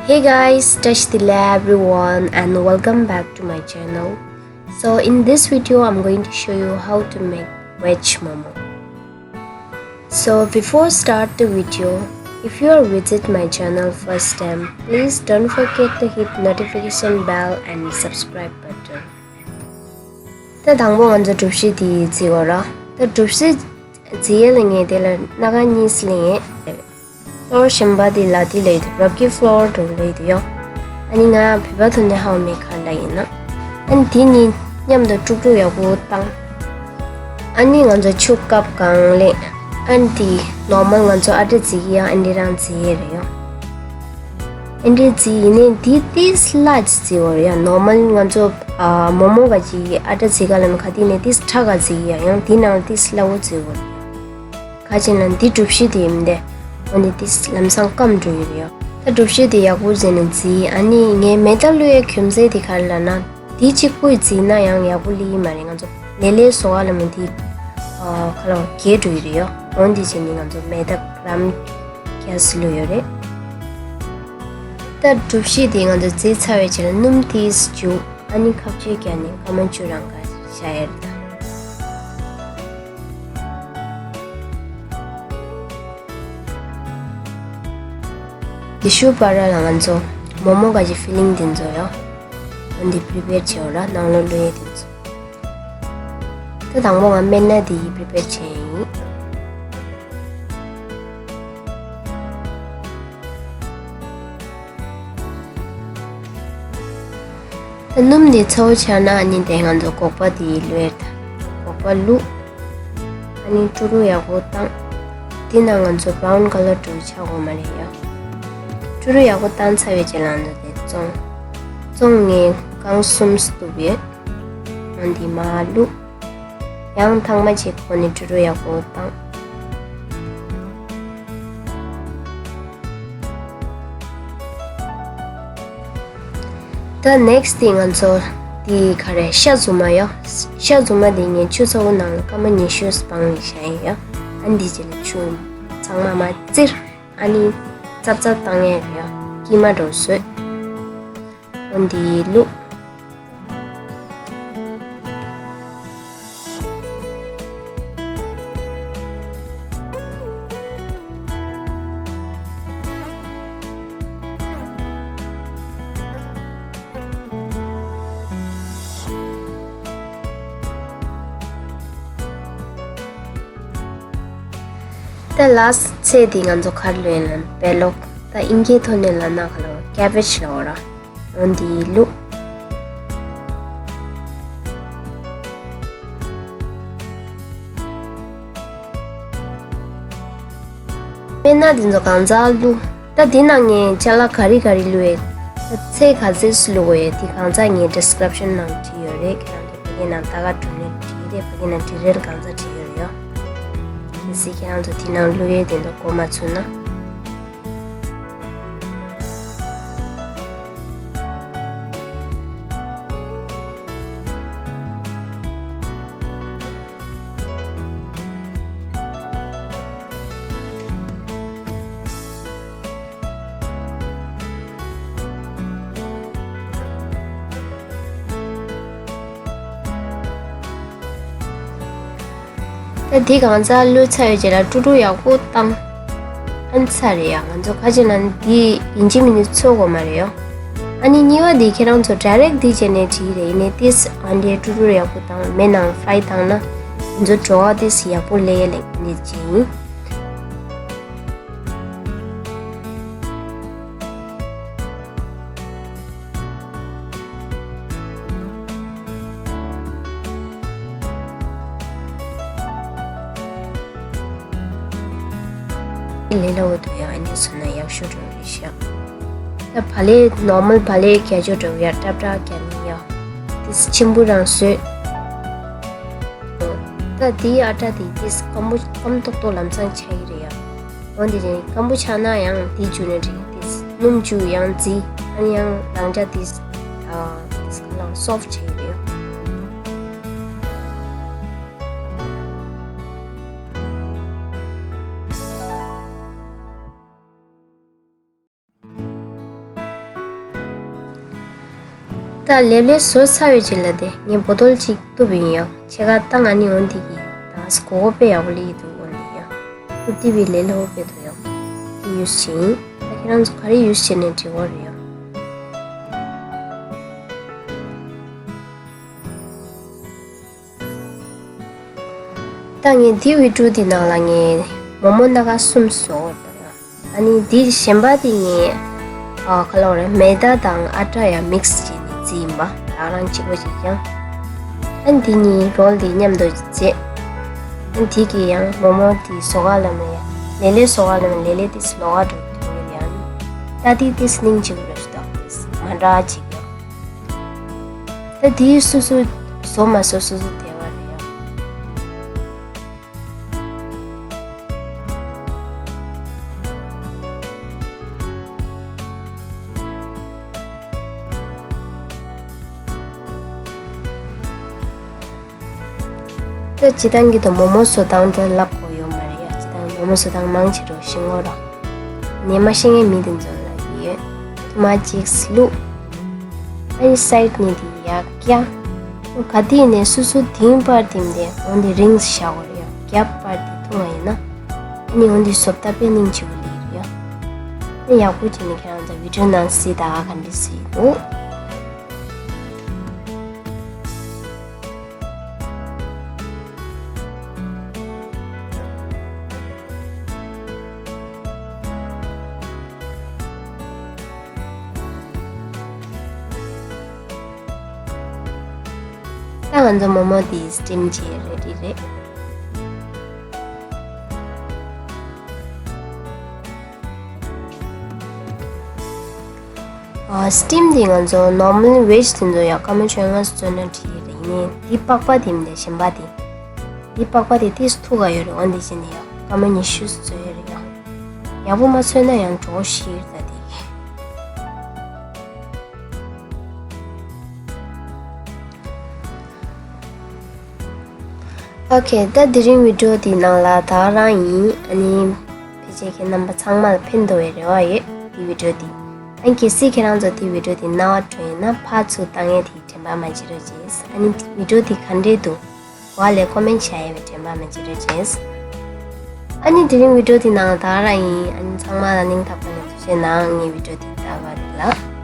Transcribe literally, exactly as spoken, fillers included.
Hey guys, Tashi Delek everyone and welcome back to my channel. So in this video, I'm going to show you how to make veg momo. So before start the video, if you are visit my channel first time, please don't forget to hit notification bell and subscribe button. ད་དང་པོ་ང་ཚོ་གྲུ་བཞི་དེ་བརྫི་དགོས་ར། ད་གྲུ་བཞི་བརྫི་ཡས་ལ་ངས་དེ་ལ་སྣ་ཁ་གཉིས་ལེན་ཡས། ཕློར་གཞན་པ་དེ་ལ་དེ་ལས་དེ་རབ་ཀྱི་ཕློར་འགྲོ་ལས་དེ་ཡོ། ཨ་ནི་ང་བོད་པ་ཐོག་ནས་ཧ་མེད་ག་ལ་ཡིན་ན། ཨ་ནི་དེ་གཉིས་མཉམ་དུ་དཀྲུག་དཀྲུག་ཡག་པོ་བཏང་། ཨ་ནི་ང་ཚོ་ཆུ་ཀབ་གང་ལེན། ཨ་ནི་དེ་ནོར་མལ་ང་ཚོ་ཨ་ཏྲ་བརྫི་གི་ཡ་ཨ་ནི་རང་བརྫི་ཡས་རེད་ཡོ། ཨེ་འདྲའི་རྫི་ཡིན་ནའི་འདི་ཏིས་སླ་ཅིག་རྫི་བར་ཡ། ནོར་མལ་ང་ཚོ་ཨ་མོག་མོག་ག་ཅིག་ཨ་ཏྲ་རྫི་ག་ལ་མི་ཁ་ཏི་ནས་ཏིས་ཁྲ་ག་རྫི་ཡ་ཡང་འདི་ནང་ཏིས་སླ་བོ་རྫི་བར་ཡ། ག་ཅིག་ན་འདི་གྲུ་བཞི་དེ་ཡིན་ཏེ། འོ་ནི་ཏིས་ལམ་སང་སྐམ་འགྲོ་ཡི་རེད་ཡ། ད་གྲུ་བཞི་དེ་ཡག་པོ་རྫི་ནས་རྫི། ཨ་ནི་ངས་མེ་ཏ་བླུག་ཡའི་ཁྱིམ་མཚེས་དེ་ག་རེ་ལབ་ན། འདི་གཅིག་པུས་བརྫིས་ན་ཡང་ཡག་པོ་སླེབས་ཀྱི་མ་རེད། ང་ཚོ་ལེ་ལེ་བཟོ་ག་ལ་མི་འདི་ཨ་ཁ་ལོ་རྒྱས་འགྲོ་ཡི་རེད་ཡ། འོ་འདི་བྱས་ནས་ང་ཚོ་མེ་ཏ་གྲམ་རྒྱས་བླུག་ཡོད་རེད། ད་གྲུ་བཞི་དེ་ང་ཚོ་བརྫིས་ཚར་བའི་རྗེས་ལ་སྣུམ་ཏིས་བྱུག་ཨ་ནི་ཁ་གཅོད་རྒྱག་ནས་སྐར་མ་བཅུ་རང་ག་བཞག་ཡ་རེད་ད། དེ་ཤུ་བར་ལ་ང་ཚོ་མོག་མོག་ག་ཅིག་ཕི་ལིང་དེ་ཚོ་ཡོ། འོ་འདི་པི་རི་པེར་བྱེད་འོ་ར་ནང་ལོགས་བླུག་ཡས་དེ་ཚོ། ད་དང་པོ་ང་སྨན་སྣ་དེ་པི་རི་པེར་བྱས་ཡིན། ད་སྣུམ་དེ་ཚ་བོ་ཆགས་ན་ཨ་ནི་དེ་ང་ཚོ་སྒོག་པ་དེ་བླུག་ཡས་རེད་ད། སྒོག་པ་བླུག་ཨ་ནི་དཀྲུག་དཀྲུག་ཡག་པོ་བཏང་། དེ་ནང་ང་ཚོ་བྷ་རའུན་ཀ་ལར་འདྲ་བོ་ཆགས་དགོས་མ་རེད་ཡ། དཀྲུག་དཀྲུག་ཡག་པོ་བཏང་ཚར་བའི་རྗེས་ལ་ང་ཚོ་དེ་བཙོང་། བཙོང་ངས་རྐང་གསུམ་བཏུབ་ཡོད། འོ་འདི་མར་བླུག་ཡང་ཐང་མ་གཅིག་ཁོ་ནས་དཀྲུག་དཀྲུག་ཡག་པོ་བཏང་། ད་ནེག་སི་ཊི་དེ་ང་ཚོ་དེ་ག་རེ་ཤ་རྫུན་མ་ཡོ། ཤ་རྫུན་མ་དེ་ངས་ཆུ་ཚ་བོ་ནང་ལ་སྐར་མ་ཉི་ཤུ་སྤང་ནས་བཞག་ཡིན་ཡོ། ཨ་འདི་རྗེས་ལ་ཆུ་ཚང་མ་མར་བཙིར། ཨ་ནི་ཙབ་ཙབ་བཏང་ཡས་རེད་ཡོ། དཀྱིལ་མ་འདྲ་བོ་བཟོས། འོ་འདི་བླུག་ད་ལ་སི་ཊི་ཚེ་འདི་ང་ཚོ་ག་རེ་ལབ་ཡིན་ན་བེ་ལོག་ད་ཨིན་སྐད་ཐོག་ནས་ལབ་ན་ག་ལབ་ཀེ་བེཇ་ལབ་ར། འོ་འདི་བླུག་སྨན་སྣ་འདི་ཚོ་གང་ཚང་བླུག་ད་འདི་ནང་ངས་ཅ་ལག་ག་རེ་ག་རེ་བླུག་ཡོད། ད་ཚལ་ག་ཚོད་བླུག་དགོས་ཡོད་འདི་གང་ཚང་ངས་ཌི་སི་ཀི་རིབ་ཤན་ནང་བྲིས་ཡོད་རེད། ཁྱེད་རང་ཚོ་ཕ་གི་ནང་ལྟ་ག་འགྲོ་ནས་བྲིས་རེད། ཕ་གི་ནང་བྲིས་རེད་གང་ཚང་བྲིས་ཡོད་རེད་ཡོ། གལ་སྲིད་ཁྱེད་རང་ཚོ་འདི་ནང་བླུག་ཡོད་དེ་འདྲ་གོ་མ་ཚོད་ན། ད་འདི་གང་ཚང་བླུགས་ཚར་བའི་རྗེས་ལ་དཀྲུག་དཀྲུག་ཡག་པོ་བཏང་། ཨ་ནི་ཚར་རེད་ཡ། ང་ཚོ་ཁ་ཅིག་ན་འདི་ཡིན་གཅིག་མིན་གཅིག་འཚོད་དགོས་མ་རེད་ཡོ། ཨ་ནི་གཉིས་པ་འདི་ཁྱེད་རང་ཚོ་ཌའི་རེག་འདི་བྱས་ནས་བྲིས་རེད། ཡིན་ནའི་ཏིས་ཨ་འདྲའི་དཀྲུག་དཀྲུག་ཡག་པོ་བཏང་མེ་ནང་ཕ་རའི་བཏང་ན་ང་ཚོ་བྲོ་བ་ཏིས་ཡག་པོ་སླེབས་ཡས་ལས་འདི་བྱས་ཡིན། ལས་སླ་བོ་འདུག་ཡ། ཨ་ནི་བཟོས་ན་ཡག་ཤོས་འགྲོ་རེད་ཤག་ད་བག་ལེབ་ནོར་མལ་བག་ལེབ་རྒྱག་ཆོག་འགྲོ་ཡ། ཏྲབ་ཏྲབ་རྒྱག་ནི་ཡ། ཏིས་ཆེན་པོ་རང་བཟོས། ད་དེའི་ཨ་ཏྲ་དེ་ཏིས་སྐམ་པོ་སྐམ་ཏོག་ཏོ་ལམ་སང་ཆགས་ཀྱི་རེད་ཡ། འོན་ཏེ་ཅན་སྐམ་པོ་ཆགས་ན་ཡང་དེའི་བཅུད་ནས་རེད། དེ་སྣུམ་བཅུད་ཡང་རྫི། ཨ་ནི་ཡང་རང་ཅག་དེ་ཨ་དེ་ལ་སོབ་བྱེད་ཀྱི་རེད། ད་ལེབ་ལེབ་བཟོ་ཚར་བའི་རྗེས་ལ་དེ་ངས་བོ་ཏོལ་གཅིག་གཏུབ་ཡིན་ཡང་ཕྱེད་ཀ་ད་ང་ནི་འོན་དེ་གི་ད་སྒོར་སྒོར་དཔེ་ཡག་པོ་ལས་ཀྱི་འདུག་འོན་དེ་ཡང་གཏུབ་དེ་བའི་ལས་སླ་པོ་དཔེ་འདུག་ཡང་དེ་ཡུས་བྱེད་ཡིན། ད་ཁྱེད་རང་ཚོ་ག་རེ་ཡུས་བྱེད་ནས་འབྲི་དགོས་རེད་ཡང་། ད་ངས་འདི་བི་ཌིའོ་འདི་ནང་ལ་ངས་མོག་མོག་སྣ་ཁ་གསུམ་བཟོ་བར་འདུག་ཡང་། ཨ་ནི་འདི་གཞན་པ་འདི་ངས་ཨ་ག་ལབ་རེད། མེ་ད་དང་ཨ་ཊ་ཡང་མིག་སི་བྱས་ནས་བརྫིས་ཡིན་པ། རང་རང་གཅིག་པ་ཞིག་ཀྱང་། ཨ་ནི་འདི་གཉིས་རོལ་འདི་མཉམ་དུ་བརྫེས། ཨ་ནི་འདི་གི་ཡང་མོག་མོག་འདི་བཟོ་ག་ལ་མེད་ཡང་ལེབ་ལེབ་བཟོ་ག་ལ་མེད་ལེབ་ལེབ་འདི་ལོགས་ཀ་འགྲོ་གི་འདུག་ཡང་ད་འདི་འདི་སྙིང་རྗེ་པོ་རེད་ཤག་འདི་མ་འདྲ་ཅིག་ཡང་། ད་དེའི་སོ་སོ་བཟོ་མ་བཟོ་སོ་སོ་དེ་བ་རེད་ཡ། ད་སྤྱིར་བཏང་གི་ད་མོག་མོག་བཟོ་སྟངས་ད་ལབ་དགོས་ཡོད་མ་རེད་ཡ། སྤྱིར་བཏང་མོག་མོག་བཟོ་སྟངས་མང་ཆེ་རུ་ཤེས་ཀྱི་ཡོད་རེད། ནས་མ་ཤེས་མཁན་མི་དེ་ཚོ་ལ་ཡོད། ཐུར་མ་གཅིག་བླུགས། ཨ་ནི་སའིཌ་གཉིས་དེ་ཡར་བཀྱག། ག་དུས་ནས་སོ་སོ་དེང་བར་དེམ་དེ་འོན་ཏེ་རིང་བཞག་དགོས་རེད་ཡ། བརྒྱབ་པར་དེ་འཐུང་བ་ཡིན་ན། ཨ་ནི་འོན་ཏེ་བཟོ་ལྟ་དཔེ་སྙིང་རྗེ་པོ་ལས་རེད་ཡ། ཨ་ནི་ཡག་པོ་བྱས་ནས་ཁྱེད་རང་ཚོ་བི་ཌིའོ་ནང་གཟིགས་ད་ག་འདྲ་བཟོས་འདུག་ད་ང་ཚོ་མོག་མོག་དེ་སི་ཊིམ་བྱས་རེ་ཌི་རེད། ཨ། སི་ཊིམ་དེ་ང་ཚོ་ནོར་མལ་ཝེཇ་དེ་ཚོ་ཡང་སྐར་མ་བཅོ་ལྔ་བཟོས་ན་འགྲིག་གི་རེད། ཡིན་ནའི་འདི་པགས་པ་དེ་མི་འདྲ་གཞན་པ་དེ། འདི་པགས་པ་དེ་ཏོག་ཙམ་མཐུག་ག་ཡོད་རེད། འོན་ཏེ་བྱས་ནས་ཡང་སྐར་མ་ཉི་ཤུ་བཟོས་ཡོད་རེད་ཡང་། ཡག་པོ་མ་བཟོས་ན་ཡང་གྲོགས་ཤིག་ད་དེ། ཨོ་ཁེ། ད་དེ་རིང་བི་ཌིའོ་འདི་ནང་ལ་ད་ག་རང་ཡིན། ཨ་ནི་ཕལ་ཆེར་ཁྱེད་རྣམ་པ་ཚང་མ་ལ་ཕན་ཐོགས་པའི་རེ་བ་ཡོད། འདི་བི་ཌིའོ་འདི། ཨ་ནི་གལ་སྲིད་ཁྱེད་རང་ཚོ་འདི་བི་ཌིའོ་འདི་རྣ་བར་འགྲོ་ཡིན་ན་ཕར་ཚུར་བཏང་ཡས་དེ་དྲན་པ་མ་བརྗེད་རོགས་བྱེད། ཨ་ནི་བི་ཌིའོ་འདི་ག་འདྲས་འདུག་གོ་བ་ལས་ཀོ་མེན་ཊི་བྱ་ཡས་པའི་དྲན་པ་མ་བརྗེད་རོགས་བྱེད། ཨ་ནི་དེ་རིང་བི་ཌིའོ་འདི་ནང་ལ་ད་ག་རང་ཡིན། ཨ་ནི་ཚང་མ་ལ་སྙིང་ཐག་པ་ནས་ཐུགས་རྗེ་གནང་། ངའི་བི་ཌིའོ་འདི་ལྟ་བ་རེད་ལ།